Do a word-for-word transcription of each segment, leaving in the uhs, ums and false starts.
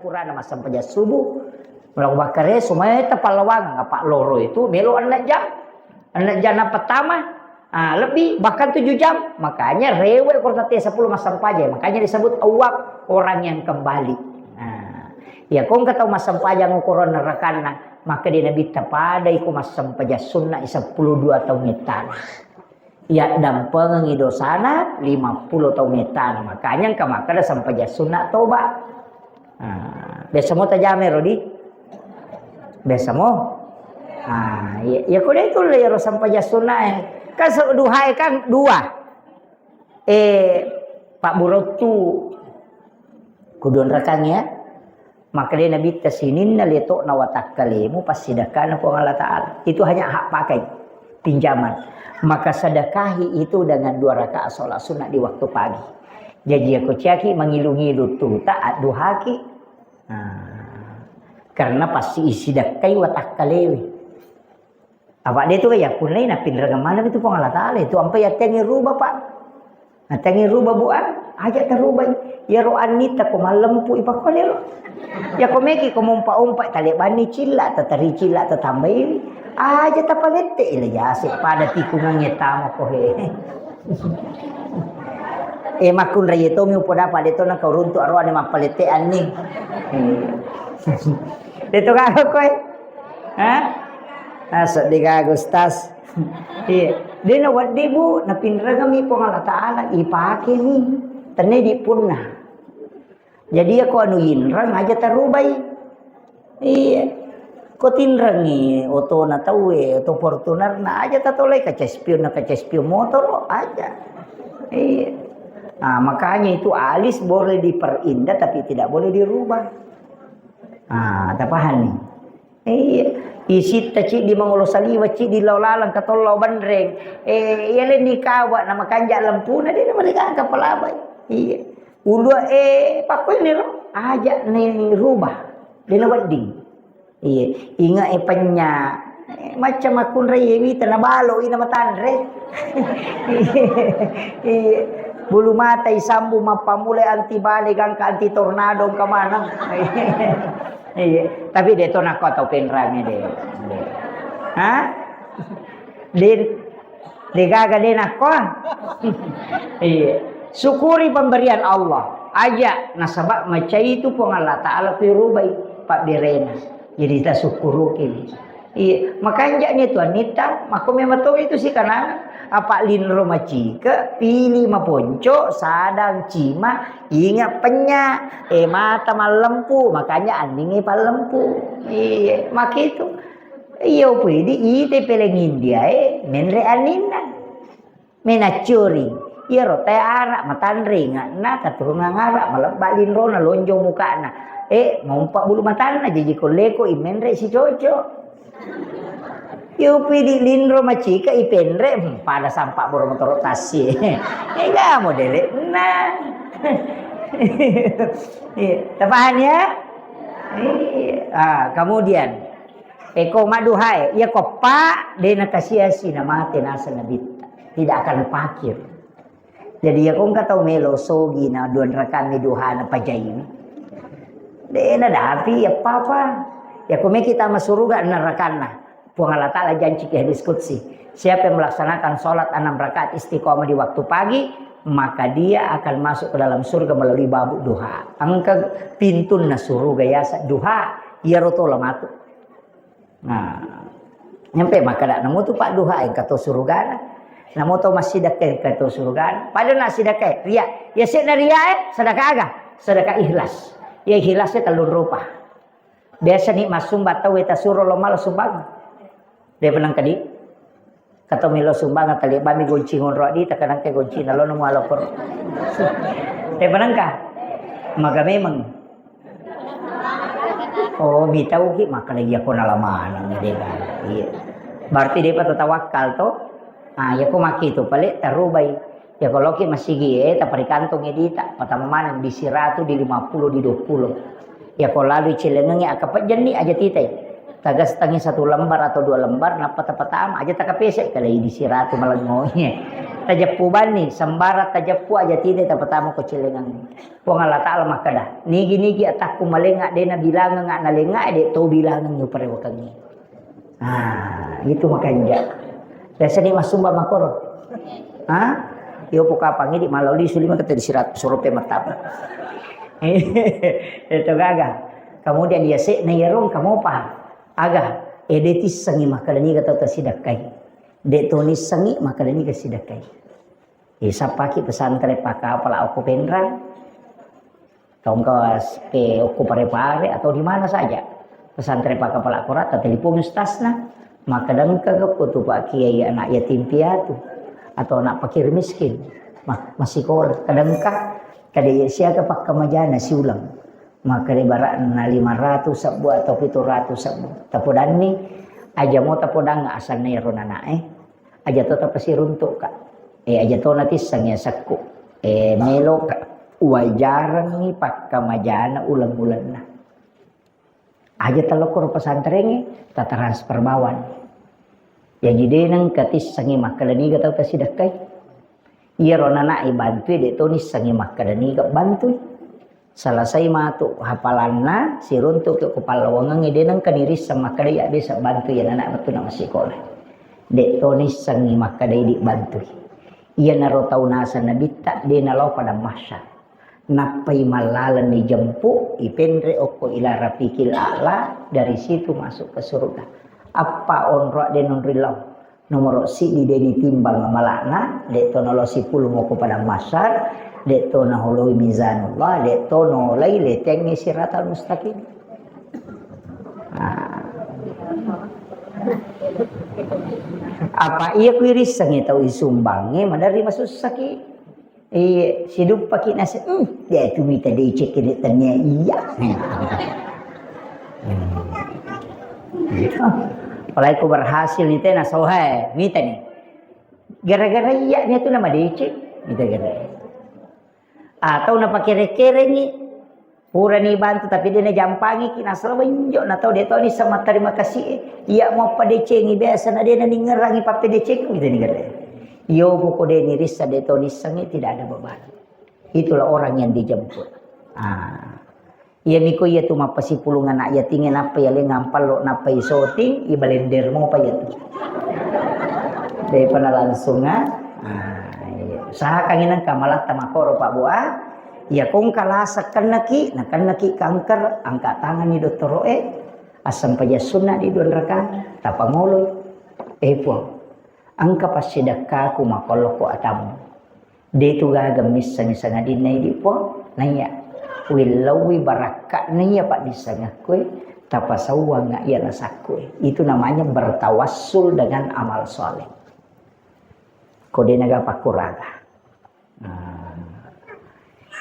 Kurana massempajang subuh, melo bakkare sumaya tapallawangeng, apa loro itu melo enneng jam. Enneng jam na pertama, ah, lebih, bahkan tujuh jam. Makanya rewel ko tette sepuluh massempajang. Makanya disebut awwab, orang yang kembali. Nah, ya ko engka tau massempajang ukurang nerakanna, maka dia Nabi tapadai ko massempajang sunna sepuluh dua taung ettana. Yaddampengengngi dosana lima puluh taung ettana. Makanya engka makkeda sempajang sunna toba. Ah, biasa mo tajame rodi? Biasa mo? Ah, iya, iya ko de tulle iyaro sempajang sunna e. Kan se-, duha e kan dua. Eh, Pak Burottu. Kudu onrakang ya. Maka dia Nabi ta sininna leto'na watakkalemu passidakkana Puang Allah Ta'ala. Itu hanya hak pakai, pinjaman. Maka sedekahi itu dengan dua rakaat sholat sunnah di waktu pagi. Jadi aku ciaki mangilu-ngilu tuta adduhaki. Nah, karena pasti isi dakkai watakkalewe. Apa de tu ya punnai napinrengeng maneng itu Puang Allah Ta'ala itu ampai yattengngi ruba, Pak. Nattengngi ruba, Bu, ah, aja tarubai. Iyaro annita ko mallempu ipakkoni ro. Ya ko meki ko mompa-ompa talebanni cilla, tatari cilla, tatambai. Aja tapalette ile jase pada tikungangnge tama ko he. Eh, makkunrai tomi upoda pade to na kau runtu aroane mappalette anni. Deto karo koe. Hah? Ah, seddi gaga, Ustaz. Iya. Dena wedding, Bu, napinrengemi Puang Allah Ta'ala, ipakeni. Tenne di punna. Jadi ya ko anu inreng aja tarubai. Iya. Ko tinrengi otona tauwe, oto Fortunerna aja tatolai kaca spion na kaca spion motor aja. Iya. Nah, makanya itu alis boleh diperindah tapi tidak boleh dirubah. Ah, tapahang nih. Iya, isitta ciddi mangolo saliwa, ciddi lao laleng katollo banreng. Eh, iya lenni kawa na makanja lempuna de na mereka kapalabai. Iya. Ulua eh pakko ini ro aja ni rubah. Dena wedding. Iya, inga e penya. Eh, macam makkunrai e wita na balo ina matanre. Iya. Bulu mata isambu mappamulai anti bale gangka anti tornado kemana. Iya, tapi de to nakko tau penrangi de. Ha? De, de gaga de nakko. Iya. Syukuri pemberian Allah. Aja nasaba macai itu Puang Allah Ta'ala kurubai pabberena. Jadi kita syukuruki. Iya, makanja ni tuannitta, makko memang to itu si kanang. Apa linro macike, pili maponco, sadang cima, inga penya, eh mata mallempu, makanya anningi pallempu. Iya, makitu. Iya, upidi ite peleng India e, menre anninna. Menaccuri. Iyaro tae ara matanre inganna, keturunan ara, malebba linrona, lonjong mukana. Eh, maumpa bulu matanna, jaji kolleko i menre si cocok. Yo pidi linro macika ipenre, hmm, pada sampak boro motoro tasi. Ega modele. Nah. Iya, tapaham ya? Iya. Ah, kemudian eko maduhae, iya koppa de nakasiasi namate naseng nabitta. Tidak akan pakir. Jadi ya ko engka tau melo sogi na dua rakaat duha na pajaimi. De na dapi ya papa. Ya ko meki tama suruga nerakanna. Puang Allah Ta'ala janci ke hadis qudsi. Siapa yang melaksanakan sholat enam rakaat istiqomah di waktu pagi, maka dia akan masuk ke dalam surga melalui babuk duha. Engka pintunna suruga yasa duha, iyaro tola matu. Nah, nyampe makkeda namo tu padduha engka to surugana. Namo to massidekka engka to surugana. Padahal na sidekka ria. Ya sedda ria e, sedekah aga? Sedekah ikhlas. Ya ikhlasnya tellu rupa. Biasa ni massumba tau e tasuro lo malo sumbang. De penang kadi. Kato melo sumbang tali bami gonci ngonro di takanang ke gonci nalo nemu alokor. De penang ka? Maga memang. Oh, mitauki makkeda iya ko nala maneng de kan. Iya. Berarti depa tatawakkal to. Ah, iya ko maki to pale tarubai. Ya ko loki masigi e taparikantongi dita, patama maneng di siratu, di lima puluh, di dua puluh. Ya ko lalu cilengengi aka pejjenni aja titai. Tagas tangi satu lembar atau dua lembar nappa tapatama aja takapese kala di siratu malengo. Tajeppu banni, sembarang tajeppu aja tide tapatama ko cilengang. Puang Allah Ta'ala makkeda, "Nigi-nigi atakku malenga de nabilangeng nalenga de to bilangeng uparewakengi." Ah, itu makanja. Biasa ni masumba makoro. Ha? Yo pokapang idi malau lisu lima kata di sirat surupe matapa. Itu gaga. Kemudian ya se na yarong kamu paham. Aga, ede tissengi makkeda niga tau tasidakkai. De to nissengi makkeda niga sidakkai. Isappaki pesantren pakapala okko Penrang. Tongka ke okko Pare-Pare atau di mana saja. Pesantren pakapala korata telepon ustasna. Makkeda engka ko tu Pak Kiai anak yatim piatu atau anak fakir miskin. Ma-, masikola. Kadangka kada iya siaga pakkamajana siulang. Makkeda ibaratna lima ratus sebbu atau pitu ratus sebbu. Tapodanni, aja mo tapodang asanna ero nanae. Aja to tapasiruntuk, Kak. Eh, aja to natisseng ya sekku. Eh, melo, Kak. Wajarengngi pakkamajana uleng-ulenna. Aja talokko ro pesantrengnge, tatransfer bawang. Jaji de nengka tissengi makkeda niga tau tasidakkai. Iyaro nanae bantui de to nissengi makkeda niga bantui. Selesai matu hafalanna, siruntuki ko pallawangengnge, de nengka nirisseng makkeda iya bisa bantu iya nana wettunna massikola. De to nissengi makkeda idi bantui. Iyanaro tau naseng nabitta de nalao padang mahsyar. Nappai mallaleng dijempu, ipenre okko ila rafiqil a'la, dari situ masuk ke surga. Appa onro de nonri lao. Nomoro siddi de nitimbang amala'na, de to nalo sipulung okko padang mahsyar, de to naholoi mizanullah, de to nolai letengnge siratal mustaqim. Ah. Apa iya kuirissengnge tau isumbangnge maderri masussaki. Iya, siduppaki nase, "Hmm, de tu mita deceng kede tania iya." Hmm. Gitu. Apalagi ku berhasil ni tena sohe, mita ni. Gara-gara iya ni tu nama deceng, mita gara. Atau napakere-kerengi, purani bantu tapi de najampangiki, nasaba benjo na tau de toni sama terima kasih. Iya mau padecengi biasa na de naningerangi pappedeceng, mita ni gara. Iyo, poko de nirissa de to nissengngi, tidak ada beban. Itulah orang yang dijemput. Ah. Iya miko iya tu mappasipulung anak yatingnge nappa iya lengang pallo nappa isoting, ibalender mopa iya tu. Daripada langsung, ah. Ah, iya. Usahakan inang kamalatta makoro Pak Bu, ah. Iya kongka lasa kennaki, na kennaki kanker, angkat tangan ni dottoro e. Assempajang sunna di dua rakaat, tapangolo. Eh Puang. Engka passidekkaku makollokko atammu. De tu gaga missengi sangadinna idi Puang, naiya willauwi barakka'na iya paddissengekkue, tapasauwangnga iya lasakkue. Itu namanya bertawassul dengan amal soleh. Ko de naga pakkuraga. Nah.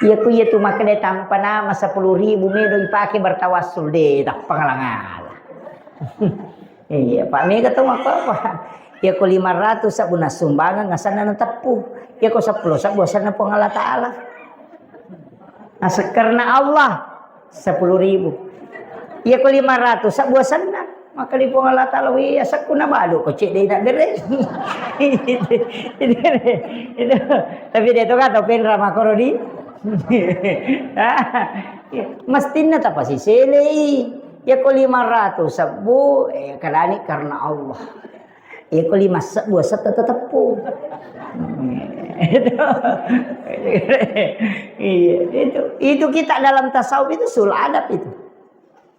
Iya ku iya tu makkeda tampa nama sepuluh ribu medo ipake bertawassul de, tappa ngala-ngala. Iya, Pak, mega tau apa-apa. Iya ko lima ratus sabbu nassumbangeng asanna nateppu. Iya ko sepuluh sabbu asanna Puang Allah Taala. Nah, sekerna Allah sepuluh ribu. Iya ko lima ratus sabbu asanna. Maka di Puang Allah Taala, "Wih, asakku na balu ko cek de nak bere." Itu, itu. Tapi de to kata penra makoro di. Mestinna tapasiselei. Iya ko lima ratus sabbu, eh, kalani karena Allah. Iya ko lima sabbu, asetta teteppu. Itu. Iya, itu. Itu kita dalam tasawuf itu sul adab itu.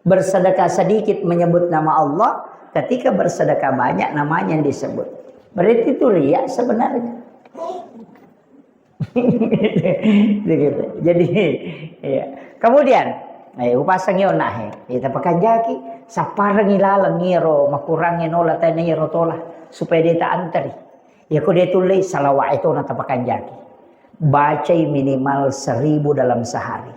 Bersedekah sedikit menyebut nama Allah, ketika bersedekah banyak namanya yang disebut. Berarti itu riya sebenarnya. Begitu. Jadi, iya. Kemudian, eh, upasang yo nah, eh. Kita pekanjaki, sapareng ilaleng iro, makurang nola tena iro tola, supaya dia tak antri. Ya ko dia tulis salawat itu na tapakanjaki. Bacai minimal seribu dalam sehari.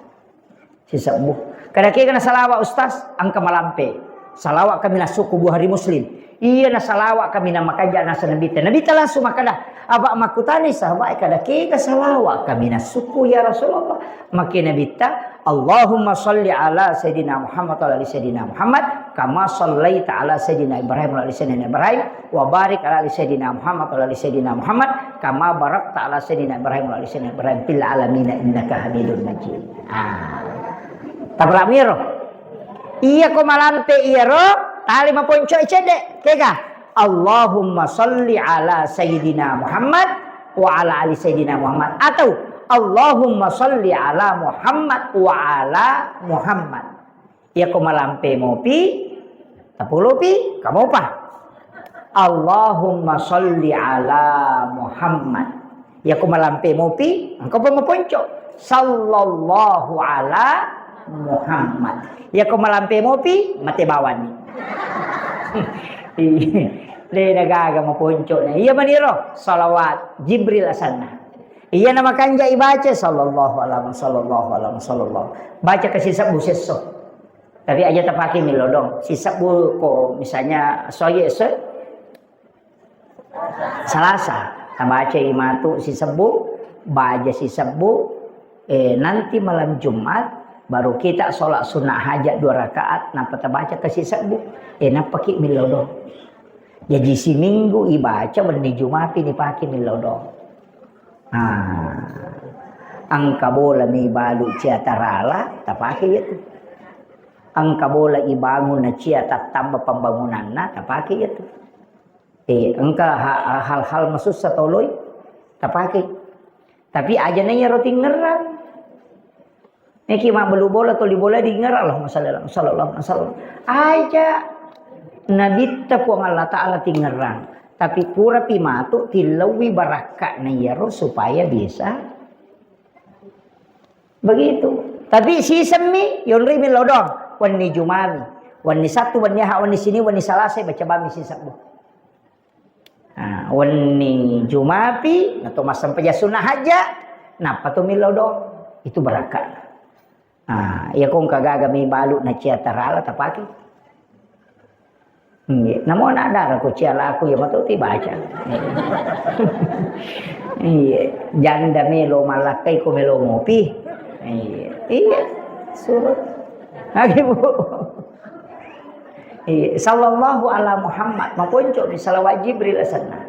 Sisebbu. Kada kega na salawat, Ustaz, engka malampe. Salawat kami nasukku Bukhari Muslim. Iya na salawat kami na makanja nasa Nabitta. Nabitta langsung makkada, apa makkutani sahabat kada kega salawat kami nasukku ya Rasulullah. Maki Nabitta, Allahumma salli ala Sayyidina Muhammad wa ala ali Sayyidina Muhammad. Kama sallaita ala Sayyidina Ibrahim wa ala ali Sayyidina Ibrahim, wa barik ala ali Sayyidina Muhammad wa ala ali Sayyidina Muhammad, kama barakta ala Sayyidina Ibrahim wa ala ali Sayyidina Ibrahim fil alamin innaka Hamidum Majid. Ah. Tapalami ro. Iya ko malampe iyaro, tali maponco cedde. Kega? Allahumma salli ala Sayyidina Muhammad wa ala ali Sayyidina Muhammad. Atau Allahumma salli ala Muhammad wa ala Muhammad. Iya ko malampe mopi, tapolopi, kamopa. Allahumma salli ala Muhammad. Iya ko malampe mopi, engka pa maponco. Sallallahu ala Muhammad. Iya ko malampe mopi, mate bawani. Iya. De nagaga maponco. Iya maniro, salawat Jibril asanna. Iya na makanja ibaca sallallahu alaihi wasallam, sallallahu alaihi wasallam. Baca kasi sebbu sesso. Tapi aja tapake milodong. Sisebbu ko misalnya soye se Salasa, tabacai matu sisebbu, baja sisebbu, eh, nanti malam Jumat baru kita sholat sunnah hajat dua rakaat, nappa tabaca ke sisebbu, eh, nappaki milodong. Jaji siminggu ibaca, wenni Jumapi nipake milodong. Nah, engka bola mi balu cia tarala, tapake iya tu. Engka bola ibangun na cia tattamba pembangunanna, tapake iya tu. Eh, engka ha-, hal-hal masussa toloi, tapake. Tapi aja na iyaro tingerang. Neki mabbelu bola, toli bola dingerang, Allahumma shalli ala, sallallahu alaihi wasallam. Aja nabitta Puang Allah Ta'ala tingerang. Tapi purapi matu tillaui barakka na iyaro supaya bisa begitu. Tapi sisemmi yonri milodong. Wenni Jumami. Wenni Sabtu, wenni Ahad, wenni Sini, wenni Salasa, baca bami sisebbu. Nah, wenni Jumapi, nato massempajang sunnah hajja, nappa to millau doang. Itu barakka. Nah, iya ko engka gaga mi balu na cia tarala tapake. Iya, namo na dara ko cia laku ya matu ti baca. Iya, janda melo malakkai ko melo mopi. Iya, iya, suruh. Lagi bu. Iya, sallallahu ala Muhammad, maponco mi salawat Jibril asenna.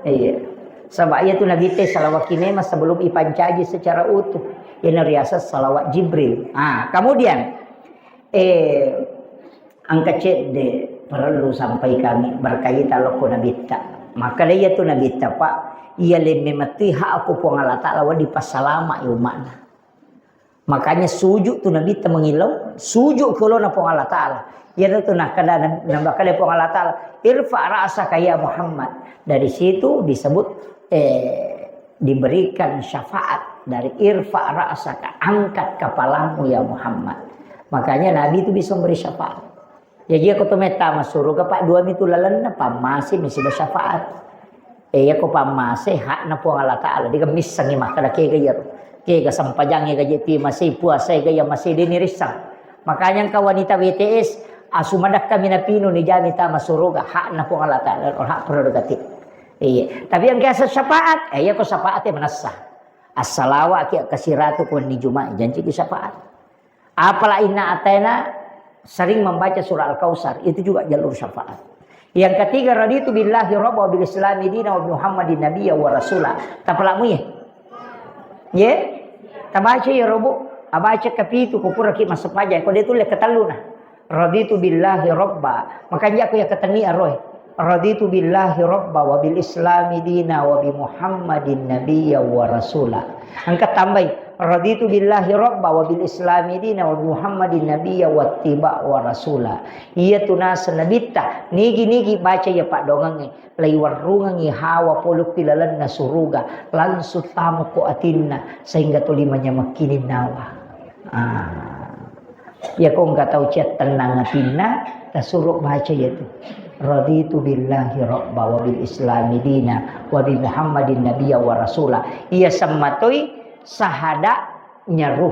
Iya. Saba iya tu Nabi te salawat ki memang sebelum ipancaji secara utuh. Iyana riaseng salawat Jibril. Ah, kemudian, eh, engka cedde perlu sampai kami berkaitan lokko Nabitta. Maka iya tu Nabitta, Pak, iya lemme metti hak aku Puang Allah Ta'ala wadi passalama i umatna. Makanya sujud tu Nabitta mengillau, sujud ke olona Puang Allah Ta'ala. Iya tu nakkeda, nakkeda Puang Allah Ta'ala, "Irfa ra'saka ya Muhammad." Dari situ disebut, eh, diberikan syafaat dari irfa ra'saka, angkat kepalamu ya Muhammad. Makanya Nabi itu bisa memberi syafaat. Jaji, iya ko to metta massuruga, Pak, dua mi tu lalenna, pammase mi siba syafaat. Eh, iya ko pammase, hakna Puang Allah Ta'ala. Dega missengi makkeda kega iyaro. Kega sempajangnge gaje ti masei, puasa ga iya masei, deni rissang. Makanya engka wanita W T S, asu madakka mi napinu ni jami tama suruga, hakna Puang Allah Ta'ala, hak prerogatif. Iya. Tapi engka asa syafaat, eh, iya ko syafaat manessa. Assalawa ki kasiratu ko ni Jumat, janci ki syafaat. Apala inna ataina sering membaca surah Al-Kautsar, itu juga jalur syafaat. Yang ketiga, raditu billahi rabba wa bil islami dina wa bi Muhammadin nabiyya wa rasula. Tapalamu ye? Ye? Tabaca ya robo, abaca kapitu ko pura ki massempajang, ko de tulle katelluna. Raditu billahi rabba. Makanya aku ya ketenni aroy. Raditu billahi rabba wa bil islami dina wa bi Muhammadin nabiyya wa rasula. Engka tambai, raditu billahi rabba wa bil islami dina wa bi Muhammadin nabiyya wa tiba wa rasula. Iya tu naseng nabitta, nigi-nigi baca iya paddoangengnge, laiwarrungengngi hawa poloppi lalenna suruga, langsung tamo ko atinna, sehingga tuli manyamekkining nawa. Ah. Iya ko engka tau cia tennang atinna, tasuro baca iya tu. Raditu billahi rabba wa bil islami dina wa bi Muhammadin nabiyya wa rasula. Iya semmatoi sahada nyeru.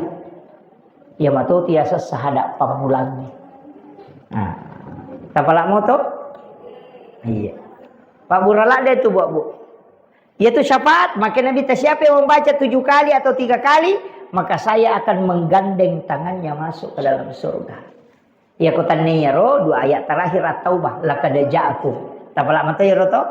Iya matu tiasa sahada pammulangngi. Nah, tapala moto? Iya. Pak Burala de tu, Bu, Bu. Yaitu syafaat, maka Nabi ta, "Siapa yang membaca tujuh kali atau tiga kali, maka saya akan menggandeng tangannya masuk ke dalam surga." Iya ko tenniyaro dua ayat terakhir At-Taubah, laqad ja'akum. Tapala mato iyaro to?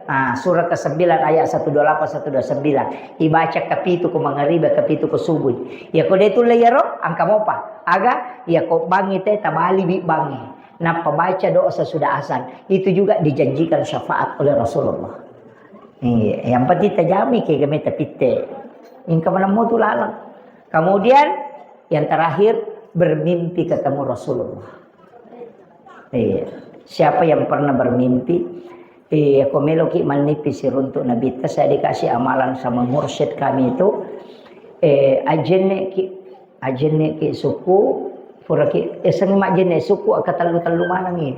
Ah, surah kesembilan ayat satu dua lapan, satu dua sembilan. Ibaca kapitu ko mangariba, kapitu ko subuh. Iya ko de tulle iyaro, engka mopa. Aga, iya ko bangi te tabali bi bangi. Nappa baca doa sesudah azan. Itu juga dijanjikan syafaat oleh Rasulullah. Iya, yang penting tajami ke kami tapitte. Engka manammu tu lalang. Kemudian yang terakhir bermimpi ketemu Rasulullah. Iya. Siapa yang pernah bermimpi? Iya, ko meloki mannipi siruntuk Nabitta, saya dikasih amalan sama mursyid kami itu. Eh, ajenne ki, ajenne ki suku, pura ki, eh, seng majenne suku, akka tellu-tellu manengi.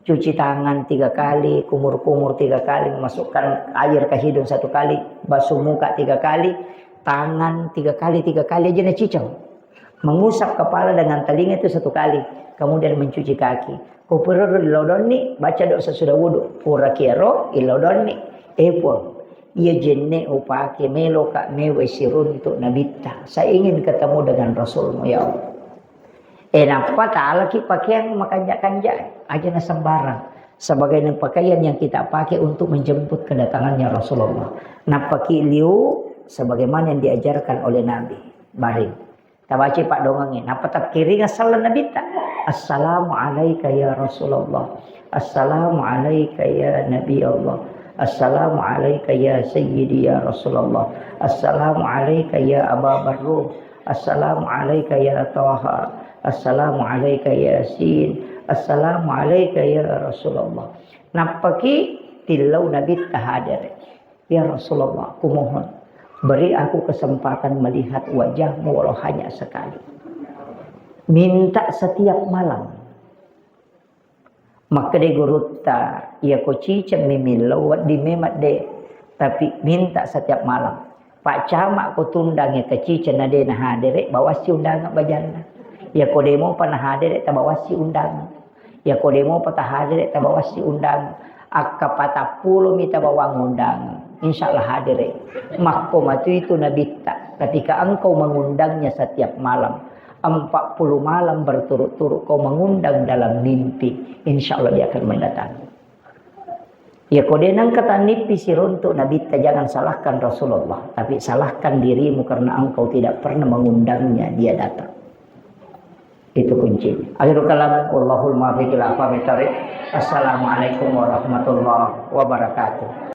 Cuci tangan tiga kali, kumur-kumur tiga kali, masukkan air ke hidung satu kali, basuh muka tiga kali, tangan tiga kali, tiga kali aja na ciceng. Mengusap kepala dengan telinga itu satu kali, kemudian mencuci kaki. Ko pura lodonni, baca doa sesudah wudhu. Pura kiaro, ilodonni. Eh, Puang, iya jenne upake melo ka mewe siruntuk Nabitta. Saya ingin ketemu dengan Rasulmu, ya Allah. Eh, nappa talaki pakeang makanja-kanja, aja na sembarang. Sebagai pakaian yang kita pakai untuk menjemput kedatangannya Rasulullah. Nappa ki liu sebagaimana yang diajarkan oleh Nabi. Baring. Tabaca paddongengnge. Nappa takkiringa sallang Nabitta. Assalamu alaika ya Rasulullah. Assalamu alaika ya Nabi Allah. Assalamu alaika ya Sayyidi ya Rasulullah. Assalamu alaika ya Aba Barruh. Assalamu alaika ya Taha. Assalamu alaika ya Yasin. Assalamu alaika ya Rasulullah. Nappaki tillau Nabitta hadere. Ya Rasulullah, kumohon, beri aku kesempatan melihat wajahmu walau hanya sekali. Minta setiap malam. Makkeda gurutta, iya ko ciceng mi millau, wedding memang de, tapi minta setiap malam. Pak Camat ko tundangi ke ciceng na de na hadere, bawassi undangan bajanna. Iya ko de mopa na hadere, tabawassi undangan. Iya ko de mopa ta hadere, tabawassi undangan. Akka patappulo mi tabawang undangan. Insya Allah hadere. Makko matu itu Nabitta. Ketika engkau mengundangnya setiap malam, empat puluh malam berturut-turut kau mengundang dalam mimpi, insya Allah dia akan mendatangi. Ya, ko de nengka tannipi siruntuk Nabitta, jangan salahkan Rasulullah, tapi salahkan dirimu karena engkau tidak pernah mengundangnya dia datang. Itu kuncinya. Akhirul kalam, wallahul muwaffiq ila aqwamit thariq. Assalamualaikum warahmatullahi wabarakatuh.